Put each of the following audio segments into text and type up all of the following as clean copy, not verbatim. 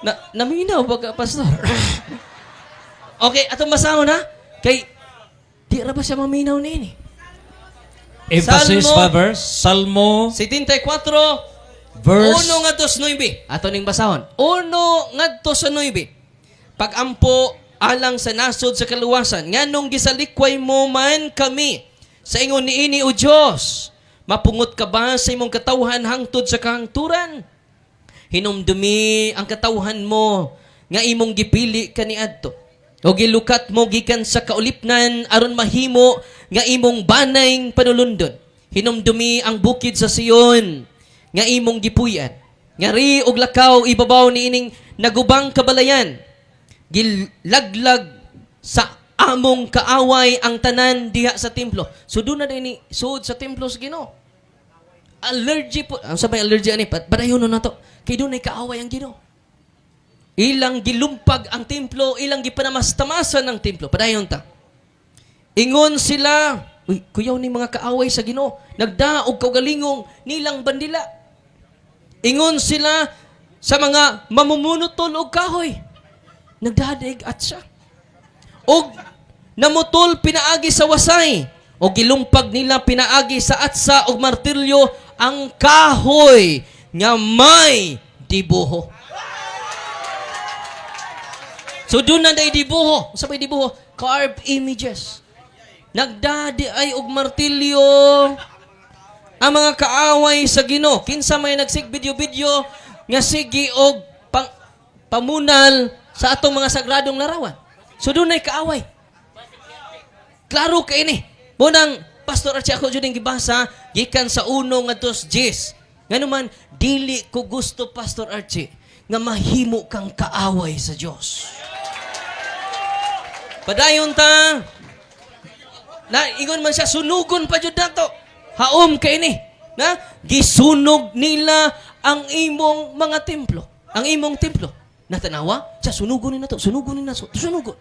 Na, naminaw ba ka, Pastor? Okay, atong basahon ha. Kay, di ra ba siya maminaw niini? Emphasis, Salmo- Father. Salmo, 74, verse 1 ngadto sa 9. Ato ning basahon. 1 ngadto sa 9. Pagampo alang sa nasod sa kaluwasan, nganong gisalikway mo man kami sa ingon niini, O Dios? Mapungot ka ba sa imong katawhan hangtod sa kahangturan? Hinumdumi ang katawhan mo nga imong gipili kaniadto. O gilukat mo gikan sa kaulipnan aron mahimo nga imong banay panulundon. Hinumdumi ang bukid sa Sion nga imong gipuy-an. Ngari og lakaw ibabaw niining nagubang kabalayan. Gilaglag sa among kaaway ang tanan diha sa templo. So doon na din ni sud sa templo sa Ginoo. Allergy po. Ang sabay allergy ani, padayon na to. Kay doon ay kaaway ang Ginoo. Ilang gilumpag ang templo, ilang gipanamastamasan ang templo. Padayon ta. Ingon sila, uy, kuyaw ni mga kaaway sa Ginoo, nagdaog kaugalingong nilang bandila. Ingon sila sa mga mamumunutol og kahoy. Nagdadaig at siya. Og namutol pinaagi sa wasay. O gilumpag nila pinaagi sa atsa og martilyo ang kahoy nga may dibuho. So doon na day dibuho. Sa may dibuho? Carved images. Nagdadi ay og martilyo ang mga kaaway sa Ginoo. Kinsa may nagsig video-video nga sige og pang, pamunal sa atong mga sagradong larawan? So doon ay kaaway. Klaro kay ni. Munang Pastor Archie, ako jud gibasa gikan sa 1 ngadto sa 10. Ngano man dili ko gusto, Pastor Archie, nga mahimo kang kaaway sa Dios. Padayon ta. Na ingon man siya, sunugon pa jud nato. Haom kay ni. Na gisunog nila ang imong mga templo. Ang imong templo. Natanawa? Siya sunugon ni nato, sunugon ni nato, sunugon.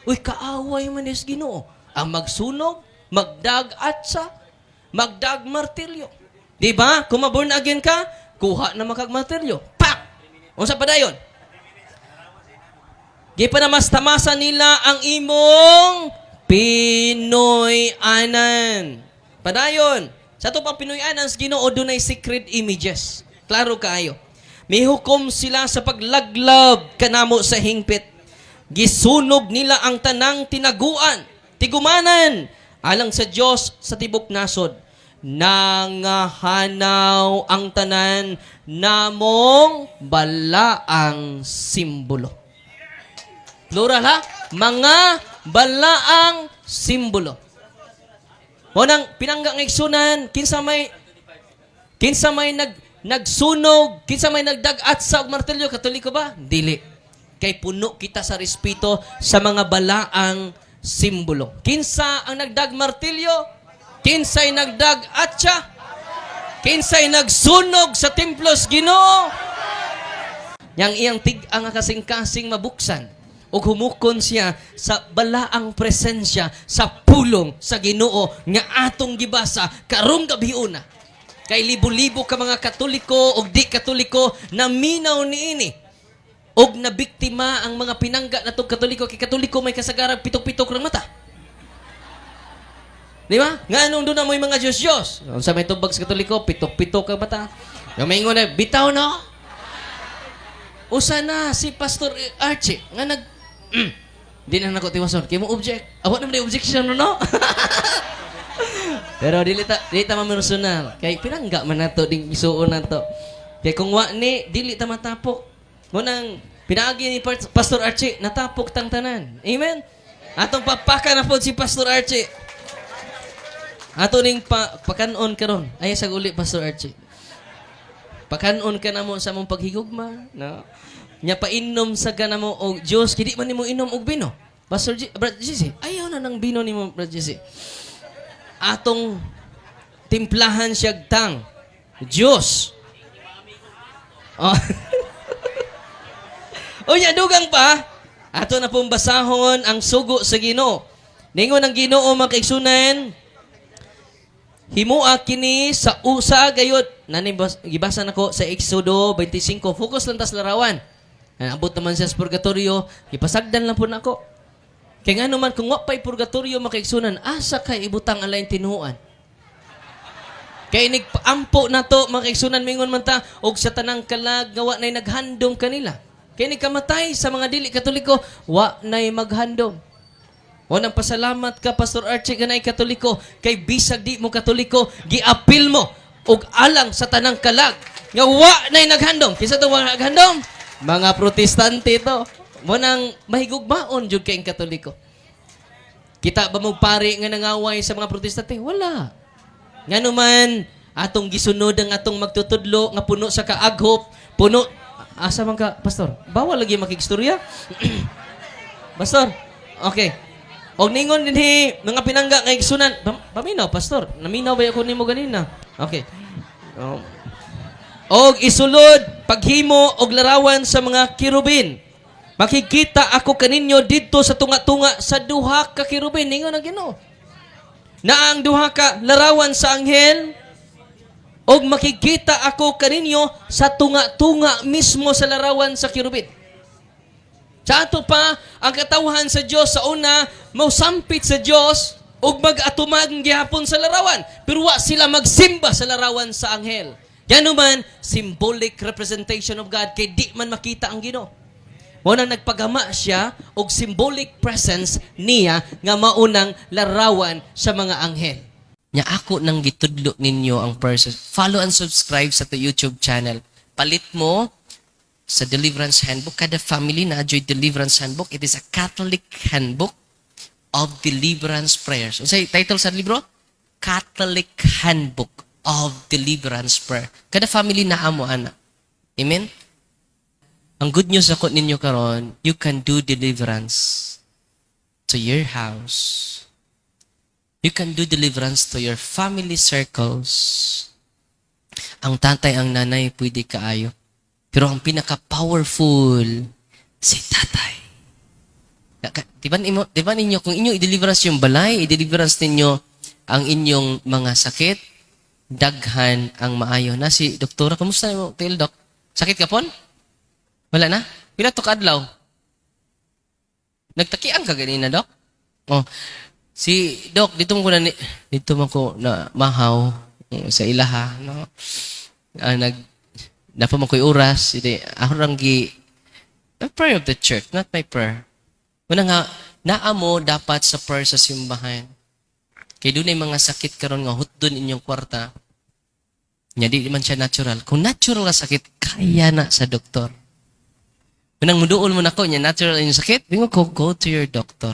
Uy, kaaway man is Ginoo. Ang magsunog, magdag atsa, magdag martilyo. Di ba? Kung maborn again ka, kuha na makag martilyo. Pak! Unsa pa dayon? Gipanamastamasan nila ang imong Pinoy-anan. Padayon. Sa ato pang Pinoy-anan sa Ginoo, dunay secret images. Klaro kaayo. Mihukom sila sa paglaglab kanamo sa hingpit. Gisunog nila ang tanang tinaguan, tigumanan, alang sa Dios sa tibok nasod. Nangahanaw ang tanan namong balaang simbolo. Plural ha? Mga balaang simbolo. Unang pinangga nga igsunan, kinsa may nagsunog, kinsa may nagdag-at sa og martilyo, Katoliko ba? Dili. Kay puno kita sa respeto sa mga balaang simbolo. Kinsa ang nagdag martilyo? Kinsay nagdag atsa? Kinsay nagsunog sa templos Ginoo? Yang iyang tig-ang nga kasing-kasing mabuksan ug humukon siya sa balaang presensya sa pulong sa Ginoo nga atong gibasa karong gabiuna. Kay libo-libo ka mga Katoliko ug di Katoliko naminaw niini og nabiktima ang mga pinangga natong Katoliko, kay Katoliko may kasagarag pitok-pitok ng mata. Di ba? Nga anong doon na mo'y mga Diyos-Diyos? Unsa may tubag sa Katoliko, pitok-pitok ang mata. Yung may ingon na, bitaw no? Usa na si Pastor Archie nga nag di na nako tiwason kay mo object. Awa naman di objection no, no? Pero dili ta mamersonal kay pinangga man nato ding isuon nato. Kay kung wa ni dili ta matapok. Mo nang pinaagi ni Pastor Archie, natapok tang tanan. Amen. Atong papaka na pod si Pastor Archie. Ato ning pakanon karon. Ay sa uli, Pastor Archie. Pakanon ka na mo sa mong paghigugma, no? Nya painom sa ka mo og Dios, kay di man nimo inom og bino. Pastor G, Brad Jesse, ayaw na ng bino nimo, Brad Jesse. Atong timplahan siya tang Diyos. Oh. Unya, dugang pa, ato na pong basahon ang sugo sa Ginoo. Ningon ang Ginoo, mga kaigsunan, himua kini sa usa gayud. Nani gibasa nako sa Exodo 25. Focus lang tas larawan. Abot naman siya sa purgatorio, ipasagdan lang po nako. Kay ngano man kung wa pa'y purgatorio, mga kaigsunan, asa kay ibutang ang laing tinuan? Kay inig ampo na to, mga kaigsunan, mingon man ta og sa tanang kalag nga wa nay naghandom kanila. Kay inig kamatay sa mga dili Katoliko, wa nay maghandom. O nang pasalamat ka, Pastor Archie, kanay Katoliko, kay bisag di mo Katoliko, giapil mo og alang sa tanang kalag nga wa nay naghandom. Kinsa to wa naghandom? Mga Protestante to. Mo nang mahigugmaon jud kay Katoliko. Kita ba mo pare nga nangaway sa mga Protestante? Wala. Ngano man atong gisunod ang atong magtutudlo nga puno sa kaaghop, puno. Asa man ka, Pastor? Bawal lagi makigstorya. Pastor, okay. Og ningon dinhi mga pinangga nga igsunan, paminaw, Pastor. Naminaw ba ako nimo ganina? Okay. Og isulod paghimo og larawan sa mga kerubin. Makikita ako kaninyo didto sa tunga-tunga sa duha ka kerubin, ningon ang Ginoo. Na ang duha ka larawan sa anghel og makikita ako kaninyo sa tunga-tunga mismo sa larawan sa kerubin. Sa ato pa, ang katawhan sa Dios sa una, mausampit sa Dios ug mag-atumag gihapon sa larawan. Pero wa sila magsimba sa larawan sa anghel. Yan man, symbolic representation of God kay di man makita ang Ginoo. Mao nang nagpagama siya og symbolic presence niya nga maunang larawan sa mga anghel. Nya ako nang gitudlo ninyo ang person. Follow and subscribe sa to YouTube channel. Palit mo sa Deliverance Handbook. Kada family na joy Deliverance Handbook. It is a Catholic handbook of deliverance prayers. Unsay title sa libro? Catholic Handbook of Deliverance Prayer. Kada family na amo ana. Amen? Ang good news ako ninyo karon, you can do deliverance to your house. You can do deliverance to your family circles. Ang tatay, ang nanay, pwede kaayo. Pero ang pinaka-powerful, si tatay. Di ba ninyo, kung inyo i-deliverance yung balay, i-deliverance ninyo ang inyong mga sakit, daghan ang maayo. Na si doktora, kumusta mo, tiil, Dok? Sakit ka pon? Wala na? Pila to kaadlaw? Nagtakiang ka ganina, Dok? Oh. Si Doc, dito mo ko na mahaw sa ilaha, no? Ah, napa mo ko'y oras, hindi, ako rang gi, the prayer of the church, not my prayer. Una nga, naa mo dapat sa prayer sa simbahan. Kay doon mga sakit karon nga hutdon inyong kwarta. Nya di man siya natural. Kung natural nga sakit, kaya na sa doktor. Unang muduol mo nako nya natural inyong sakit, bingo ko, go to your doctor.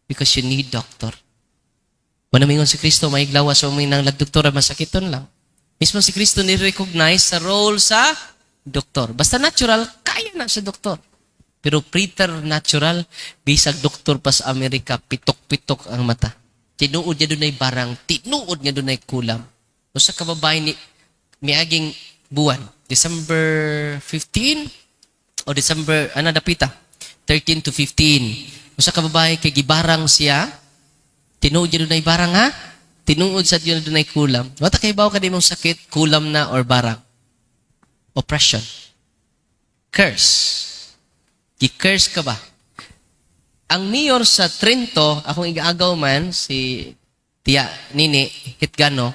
Because you need doctor. Wala mingon si Kristo, may lawas o may nang doktora, masakiton lang. Mismo si Kristo ni-recognize sa role sa doktor. Basta natural, kaya na sa doktor. Pero preternatural, bisag doktor pa sa Amerika, pitok-pitok ang mata. Tinuod niya dunay barang, tinuod niya dunay kulam. Usa ka babae ni miaging buwan, December 15 o December ana dapita, 13 to 15. Usa ka babae kay gibarang siya, tinuod niya dunay barang, ha? Tinuod sa niya dunay kulam. Wata kay baw ka di mong sakit, kulam na or barang. Oppression. Curse. Gi-curse ka ba? Ang mayor sa Trento, akong igaagaw man, si Tiya Nini Hitgano,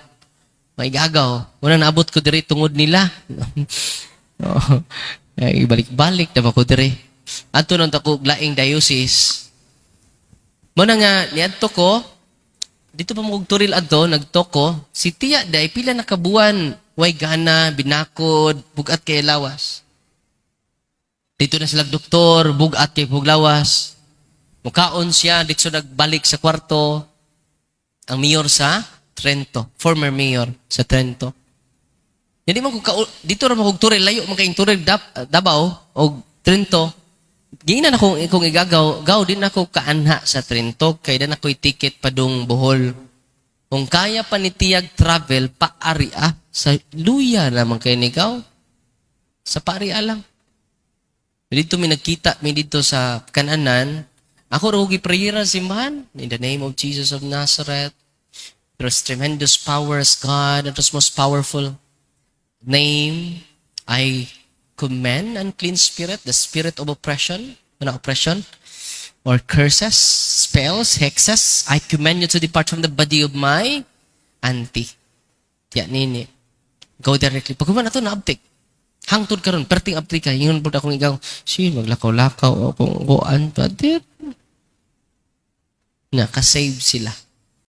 maigagaw. Una naabot ko diri tungod nila. Oh, ay, balik-balik na ba ko diri. Adto nang ko laing diocese. Mo na nga niadto ko dito pa mo og turil adto, nagtoko si Tiya day pila na kabuan way gana, binakod, bugat kay lawas. Dito na sila doktor, bugat kay puglawas. Mukaon siya, dito nagbalik sa kwarto. Ang mayor sa Trento, former mayor sa Trento. Hindi mo ko dito ra mo kog turil, layo man kayong turil Davao og Trento. Giingnan ako kung igagaw, gaw din ako kaanha sa Trento kay dan ako'y ticket padung Bohol. Kung kaya pa ni Tiyag travel paari ah sa luya naman kay nigaw. Sa paari lang. Dito mi nagkita mi dito sa kananan. Ako ra gi-prayer simbahan in the name of Jesus of Nazareth. There's tremendous powers, God, and most powerful name. I Command unclean spirit, the spirit of oppression, ano, oppression, or curses, spells, hexes. I command you to depart from the body of my auntie. Ya, nini. Go directly. Pag human na to, naabtik. Hangtod karon, perting abtik ka. Ingon po akong ikaw, si maglakaw-lakaw akong kuan pa. Dit. Naka-save sila.